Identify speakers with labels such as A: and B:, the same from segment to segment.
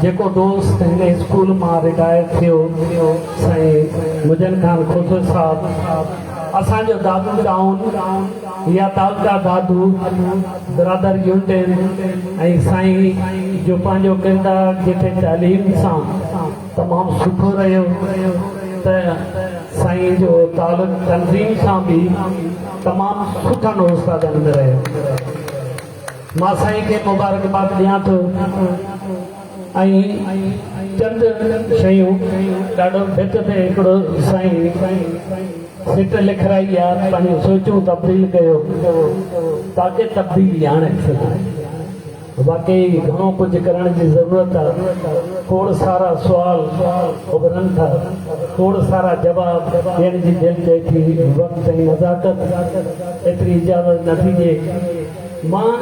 A: جيڪو دوست هن اسڪول مان رٽائر ٿيو سائين مجن خان کوسو صاحب اسان جو دادو ٽائون يا تعلقه دادو برادر يونٽين ۽ سائين جو پنهنجو ڪردار جتي تعليم سان تمام سٺو رهيو ته سائين جو تعلق تنظيم سان به تمام سٺن استادن ۾ رهيو. مان سائين کي مبارڪباد ڏيان ٿو ۽ چند شيون ڏاڍو ڀت تي هڪڙو سائين سٽ لکرائي آ پنهنجون سوچون تبديل ڪيو تاڪه تبديلي آڻي سگهون واقعي گهڻو ڪجهه ڪرڻ جي ضرورت آ کوڙ سارا سوال اڀرن ٿا کوڙ سارا جواب ڏيڻ جي دل چئي ٿي وقت ۽ نزاڪت ايتري اجازت نٿي ڏئي. مان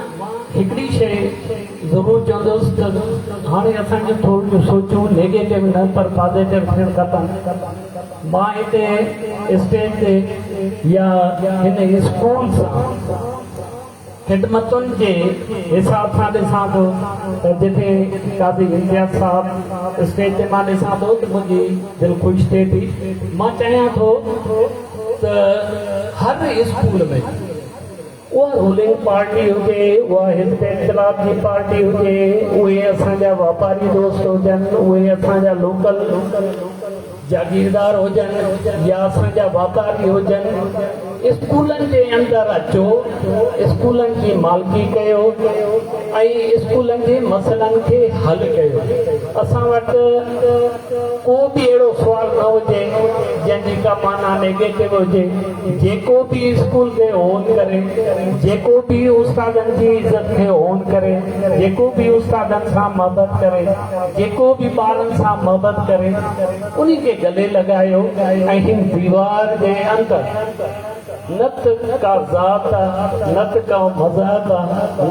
A: هڪڙي شيء ضرور چوندس ته هاڻي اسان جون ٿورڙيون سوچون نيگيٽو نه پر پازيٽو ٿيڻ کپن. مان هتي اسٽيج تي يا هن اسڪول سان خدمتن جي حساب سان ڏسان ٿو ته جتي قاضي امتياز صاحب اسٽيج تي مان ڏسان ٿو ته منهنجي دل خوش ٿئي ٿي. مان چاهيان ٿو ته هر اسڪول ۾. اها رولنگ پارٽي هجي، اها حزب اختلاف جي پارٽي هجي، اهي اسان جا واپاري دوست هجن، اهي اسان جا لوڪل جاگيردار هجن يا اسان جا واپاري هجن، اسڪولن جي اندر اچو، اسڪولن جي مالڪي ڪيو ۽ اسڪولن جي مسئلن کي حل ڪيو. اسان وٽ ڪو به اهڙو سوال نه هجي جنهن جي ڪا معنيٰ نيگيٽو هجي. جيڪو به اسڪول کي اون ڪري، جيڪو به استادن جي عزت کي اون ڪري، جيڪو به استادن سان محبت ڪري، جيڪو به ٻارن سان محبت ڪري، انهي کي گلي لڳايو ۽ هن ديوار جي اندر نه ته ڪا ذات آ، نه ته ڪا مذهب آ،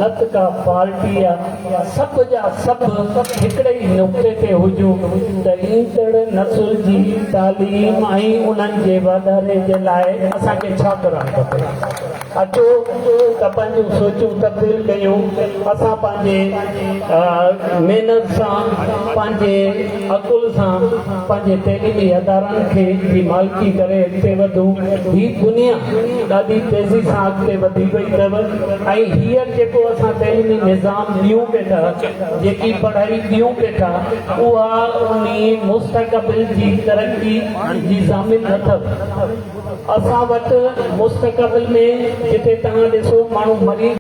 A: نه ته ڪا پارٽي آ، سڀ جا سڀ هڪڙي ئي نقطي تي هجون ته ايندڙ نسل جي تعليم ۽ انهن جي واڌاري جي لاء اسان کي ڇا ڪرڻ کپي. اچو ته پنهنجون سوچون تبديل ڪيون. اسان پنهنجي محنت سان، پنهنجي عقل سان پنهنجي تعليمي ادارن کي جي مالڪي ڪري اڳتي وڌون. هي دنيا ڏاڍي تيزي سان اڳتي وڌي وئي اٿو ۽ هينئر جيڪو اسان تعليمي نظام ڏيون پئي ٿا، جيڪي پڙهائي ڏيون پئي ٿا، اها انهي مستقبل جي ترقي جي ضامن نه اٿو. اسان وٽ مستقبل ۾ جتي توهان ڏسو ماڻهو مري.